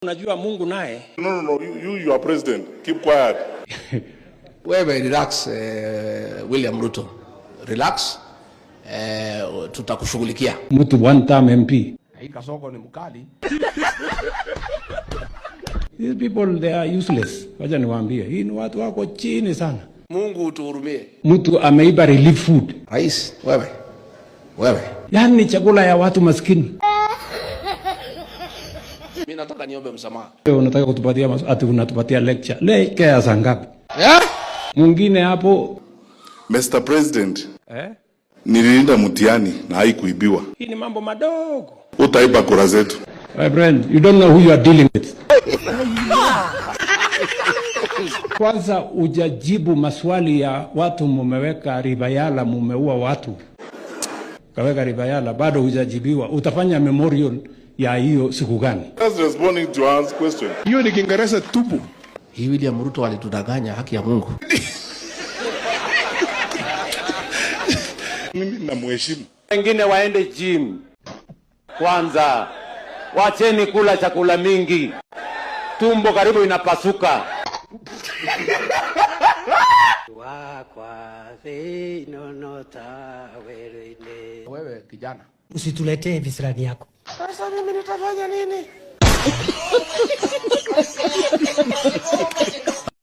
Unajua Mungu naye No, no, no. You are president. Keep quiet. Wewe relax, William Ruto. Relax. Tutakushughulikia. Mtu one term MP. Hii kasoko ni mkali. These people, they are useless. Wacha niwaambie, hii ni watu wako chini sana. Mungu utuhurumie. Mtu ameiba relief food, Rais, wewe. Wewe. Yaani chakula ya watu maskini. Mimi nataka niombe msamaha. Wewe unataka kutupatia ati unatupatia lecture. Lecture ya saa ngapi? Eh? Mwingine hapo. Mr. President, Eh? Nililinda mtihani na haikuibiwa. Hii ni mambo madogo. Utaiba kura zetu. My friend, you don't know who you are dealing with. Kwanza hujajibu maswali ya watu, mumeweka Ribayala, mumeua watu. Kaweka Ribayala, bado hujajibiwa. Utafanya memorial ya hiyo siku gani? Just responding to our question. Hiyo ni Kiingereza tupu. Hii William Ruto alitudanganya, haki ya Mungu. Mimi namheshimu. Wengine waende gym kwanza, wacheni kula chakula mingi, tumbo karibu inapasuka. Wewe kijana. Usituletee visirani yako. Sasa mimi nitafanya nini?